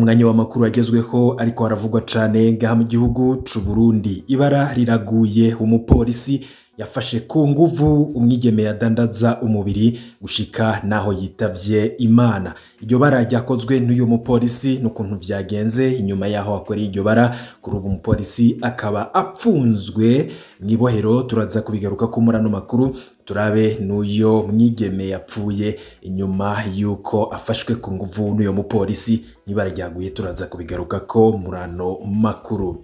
Umwanya w'amakuru agezweho ariko haravugwa cane ngaha mu gihugu c'u Burundi. Ibara riraguye, umupolisi yafashe ku nguvu umwigeme yadandaza umubiri gushika naho yitavye Imana. Iryo bara ryakozwe n'uyu mupolisi n'ukuntu vyagenze inyuma yaho akoreye iryo bara, kuri ubu umupolisi akaba apfunzwe mw'ibohero. Turaza kubigaruka ko muri ano makuru, turabe n'uyo mwigeme yapfuye inyuma yuko afashwe ku nguvu n'uyo mupolisi. N'ibara ryaguye, turaza kubigaruka ko muri ano makuru.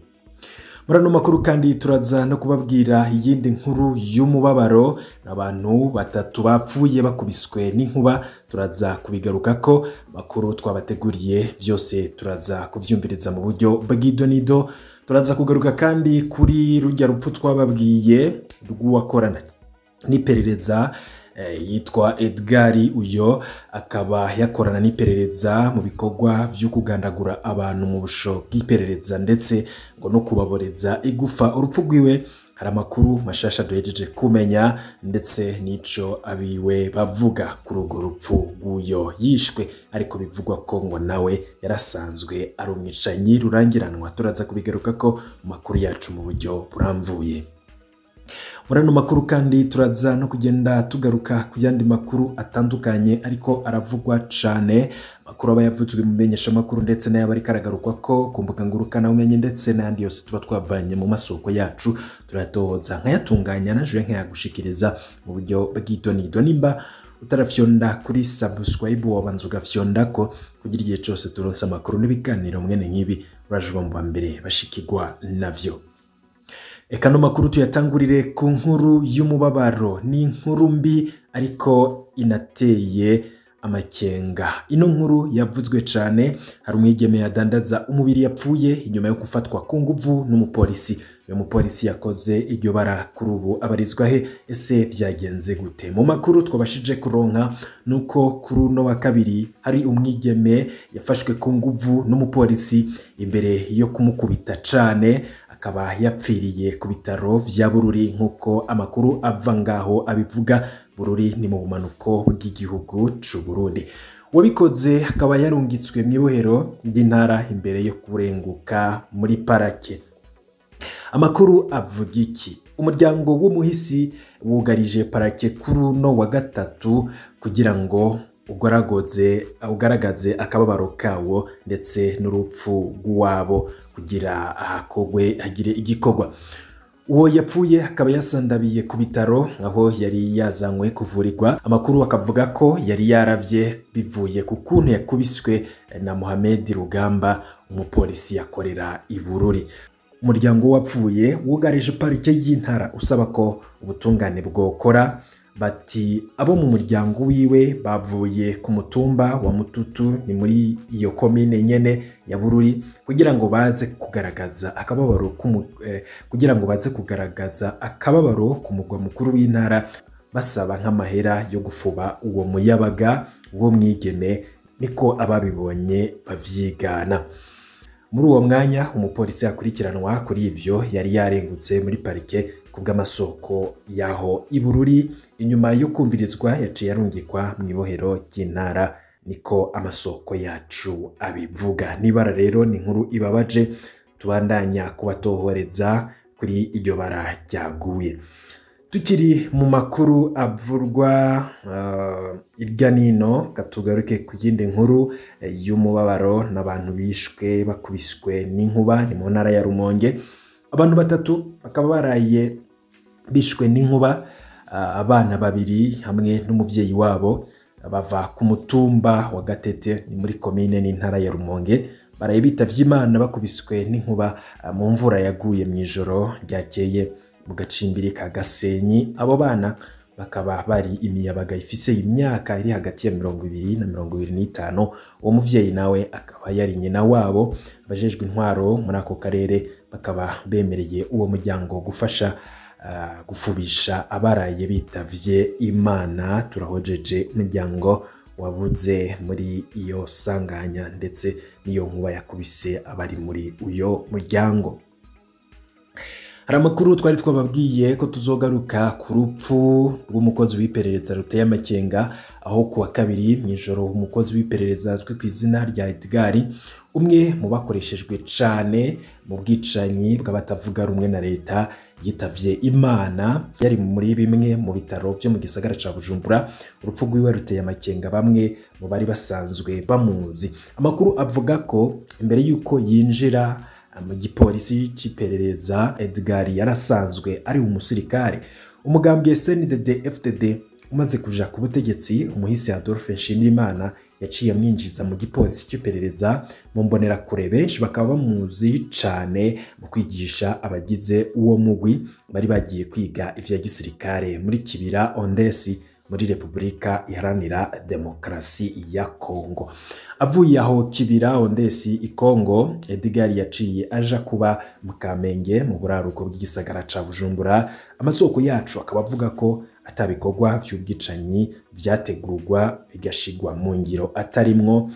Muri ano makuru kandi turaza no kubabwira iyindi nkuru y'umubabaro, abantu batatu bapfuye bakubiswe n'inkuba. Turaza kubigaruka ko makuru twabateguriye byose, turaza kuvyumviriza mu buryo bw'idonido. Turaza kugaruka kandi kuri rujya rupfu twababwiye rw'uwakorana n'iperereza yitwa Edgar. Uyo akaba yakorana n'iperereza mu bikorwa vyo kugandagura abantu mu busho bw'iperereza, ndetse ngo no kubaboreza igufa. Urupfu rwiwe hari amakuru mashasha duhejeje kumenya, ndetse n'ico abiwe bavuga kuri urwo rupfu rw'uyo yishwe, ariko bivugwa ko ngo nawe yarasanzwe ari umwicanyi rurangiranwa. Turaza kubigaruka ko mu makuru yacu mu buryo buramvuye. Muri ano makuru kandi turaza no kugenda tugaruka ku yandi makuru atandukanye ariko aravugwa cane, makuru aba yavuzwe mu menyeshamakuru ndetse n'ayaba ariko aragarukwa ko ku mbuga ngurukanabumenyi, ndetse n'ayandi yose tuba twavanye mu masoko yacu, turayatohoza nkayatunganya naje nkayagushikiriza mu buryo bw'idonido. Nimba utarafyonda kuri subscribe, wabanza ugafyonda ko kugira igihe cose turonse amakuru n'ibiganiro mwene nk'ibi uraje uba mu ba mbere bashikirwa navyo. Eka no makuru tuyatangurire ku nkuru y'umubabaro. Ni inkuru mbi ariko inateye amakenga. Ino nkuru yavuzwe cane. Hari umwigeme yadandaza umubiri yapfuye inyuma yo gufatwa ku nguvu n'umupolisi. Uyo mupolisi yakoze iryo bara kuri ubu abarizwa he? Ese vyagenze gute? Mu makuru twabashije kuronka nuko kuri uno wa kabiri hari umwigeme yafashwe ku nguvu n'umupolisi, imbere yo kumukubita cane akaba yapfiriye ku bitaro vya Bururi, nk'uko amakuru ava ngaho abivuga. Bururi ni mu bumanuko bw'igihugu c'u Burundi. Uwabikoze akaba yarungitswe mw'ibohero ry'intara imbere yo kurenguka muri parake. Amakuru avuga iki? Umuryango w'umuhisi wugarije parake kuri uno wa gatatu kugira ngo ugaragaze akababaro kawo ndetse n'urupfu rw'uwabo, kugira hakogwe hagire igikorwa. Uwo yapfuye akaba yasandabiye ku bitaro aho yari yazanywe kuvurirwa. Amakuru akavuga ko yari yaravye bivuye ku kuntu yakubiswe na Mohamed Rugamba, umupolisi yakorera i Bururi. Umuryango wapfuye wugarije parike y'intara usaba ko ubutungane bwokora. Bati abo mu muryango wiwe bavuye ku mutumba wa Mututu, ni muri iyo komine nyene ya Bururi, kugira ngo baze kugaragaza akababaro kugira ngo baze kugaragaza akababaro ku mugwa mukuru w'intara, basaba nk'amahera yo gufuba uwo muyabaga, uwo mwigeme, niko ababibonye bavyigana. Muri uwo mwanya umupolisi akurikiranwa kuri ivyo yari yarengutse muri parike kubw'amasoko yaho i Bururi. Inyuma yo kumvirizwa yaciye arungikwa mw'ibohero ry'intara, niko amasoko yacu abivuga. Nibara rero ni inkuru ibabaje, tubandanya kubatohoreza kuri iryo bara ryaguye. Tukiri mu makuru avurwa irya nino, katugaruke ku yindi nkuru y'umubabaro n'abantu bishwe bakubiswe n'inkuba. Ni mu ntara ya Rumonge, abantu batatu bakaba baraye bishwe n'inkuba, abana babiri hamwe n'umuvyeyi wabo, bava ku mutumba wa Gatete, ni muri komine n'intara ya Rumonge. Baraye bitavye Imana bakubiswe n'inkuba mu mvura yaguye mw'ijoro ryakeye mu gacimbiri ka Gasenyi. Abo bana bakaba bari imiyabaga ifise imyaka iri hagati ya 20 na 25. Uwo muvyeyi nawe akaba yari nyina wabo. Abajejwe intwaro muri ako karere bakaba bemereye uwo muryango gufasha gufubisha abaraye bitavye Imana. Turahojeje umuryango wabuze muri iyo sanganya ndetse n'iyo nkuba yakubise abari muri uyo muryango. Hari amakuru twari twababwiye ko tuzogaruka ku rupfu rw'umukozi w'iperereza ruteye amakenga, aho kuwa kabiri mw'ijoro umukozi w'iperereza azwi ku izina rya Edgar, Umwe mu bakoreshejwe cane mu bwicanyi bw'abatavuga rumwe na leta yitavye Imana, yari muri bimwe mu bitaro vyo mu gisagara ca Bujumbura. Urupfu rwiwe ruteye amakenga bamwe mu bari basanzwe bamuzi. Amakuru avuga ko imbere yuko yinjira mu gipolisi c'iperereza, Edgar yarasanzwe ari umusirikare. Umugambwe CNDD FDD umaze kuja ku butegetsi, umuhisi Adolphe Nshimirimana yaciye amwinjiza mu gipolisi c'iperereza mu mbonerakure. Benshi bakaba bamuzi cane mu kwigisha abagize uwo mugwi bari bagiye kwiga ivya gisirikare muri Kibira Ondesi muri Repubulika Iharanira Demokarasi ya Kongo. Avuye aho Kibira Ondesi i Kongo, Edgar yaciye aja kuba mu Kamenge mu buraruko bw'igisagara ca Bujumbura. Amasoko yacu akaba avuga ko atabikorwa vy'ubwicanyi vyategurwa bigashigwa mu ngiro atarimwo.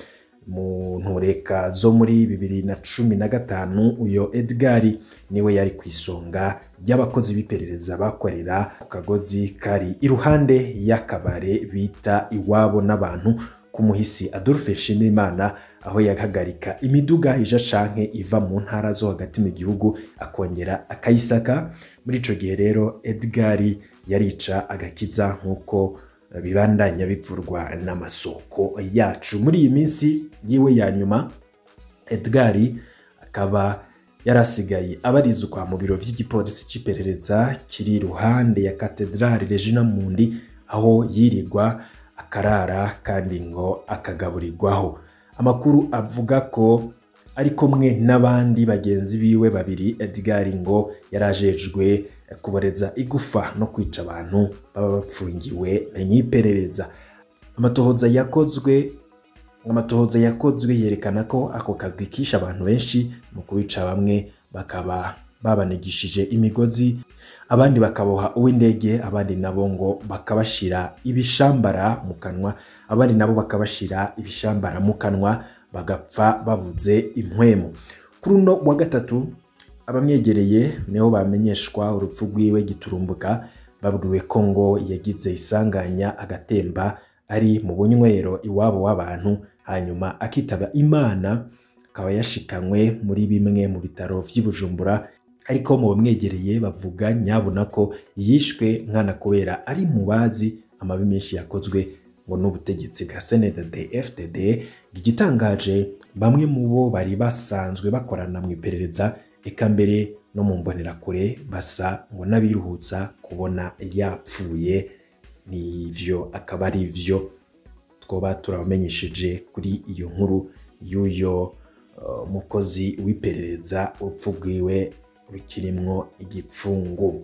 Mu ntureka zo muri 2015, uyo Edgar niwe yari kwisonga ry'abakozi b'iperereza bakorera ku kagozi kari iruhande y'akabare bita Iwabo n'abantu ku muhisi Adolphe Nshimirimana, aho yahagarika imiduga ija canke iva mu ntara zo hagati mu gihugu akongera akayisaka. Muri ico gihe rero Edgar yarica agakiza, nk'uko bibandanya bivurwa n'amasoko yacu. Muri iyi minsi yiwe ya nyuma, Edgar akaba yarasigaye abarizwa mu biro vy'igipolisi c'iperereza kiri iruhande ya Katedrali Regina Mundi, aho yirirwa akarara kandi ngo akagaburirwaho. Amakuru avuga ko ari kumwe n'abandi bagenzi biwe babiri, Edgar ngo yarajejwe kuboreza igufa no kwica abantu baba bapfungiwe mw'iperereza. Amatohoza yakozwe yerekana ko ako kagwi kishe abantu benshi mu kubica, bamwe bakaba babanigishije imigozi, abandi bakaboha uw'indege, abandi nabo ngo bakabashira ibishambara mu kanwa, abandi nabo bakabashira ibishambara mu kanwa bagapfa babuze impwemu. Kuri uno wa gatatu, abamwegereye niho bamenyeshwa urupfu rwiwe giturumbuka. Babwiwe ko ngo yagize isanganya agatemba ari mu bunywero Iwabo w'abantu, hanyuma akitaba Imana, akaba yashikanywe muri bimwe mu bitaro vy'i Bujumbura. Ariko mu bamwegereye bavuga nyabuna ko yishwe nkana kubera ari mu bazi amabi menshi yakozwe ngo n'ubutegetsi bwa CNDD FDD. Igitangaje, bamwe mu bo bari basanzwe bakorana mu iperereza, eka mbere no mu mbonerakure, basa ngo n'abiruhutsa kubona yapfuye. Nivyo akaba ari vyo twoba turabamenyesheje kuri iyo nkuru y'uyo mukozi w'iperereza, urupfu rwiwe rukirimwo igipfungu.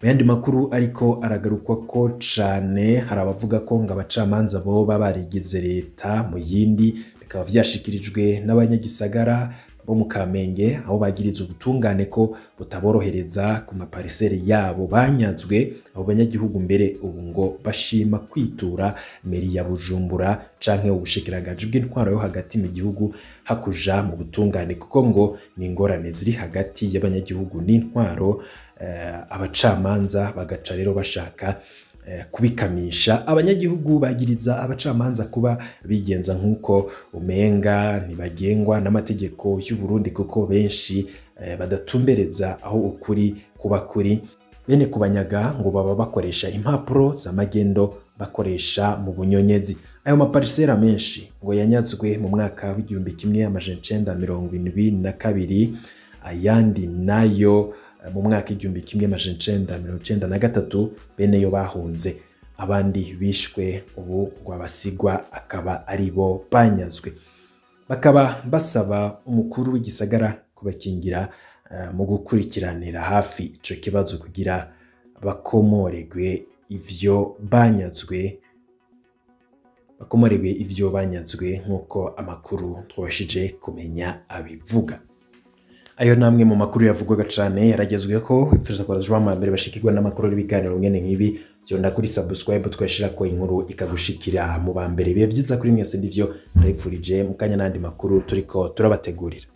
Mu yandi makuru ariko aragarukwa ko cane, hari abavuga ko ngo abacamanza boba barigize leta mu yindi. Bikaba vyashikirijwe n'abanyagisagara bo mu Kamenge, aho bagiriza ubutungane ko butaborohereza ku mapariseri yabo banyazwe. Abo banyagihugu mbere ubu ngo bashima kwitura meri ya Bujumbura canke ubushikiranganji bw'intwaro yo hagati mu gihugu hakuja mu butungane, kuko ngo ni ingorane ziri hagati y'abanyagihugu n'intwaro, abacamanza bagaca rero bashaka kubikamisha. Abanyagihugu bagiriza abacamanza kuba bigenza nk'uko umenga ntibagengwa n'amategeko y'u Burundi, kuko benshi badatumbereza aho ukuri kuba kuri. Bene kubanyaga ngo baba bakoresha impapuro z'amagendo bakoresha mu bunyonyezi. Ayo maparisera menshi ngo yanyazwe mu mwaka w'1972, ayandi nayo mu mwaka 1993. Bene yo bahunze, abandi bishwe, ubu ngo abasigwa akaba ari bo banyazwe. Bakaba basaba umukuru w'igisagara kubakingira mu gukurikiranira hafi ico kibazo kugira bakomoregwe ivyo banyazwe, bakomoregwe ivyo banyazwe, nk'uko amakuru twabashije kumenya abivuga. Ayo namwe mu makuru yavugwaga cane yaragezweho. Ipfuza ko mu mbere bashikirwa n'amakuru n'ibiganiro mwene nk'ibi, vyonda kuri subscribe, twashira ko inkuru ikagushikira mu ba mbere. Bihe vyiza kuri mwese, ndivyo ndabipfurije. Mu kanya n'andi makuru turiko turabategurira.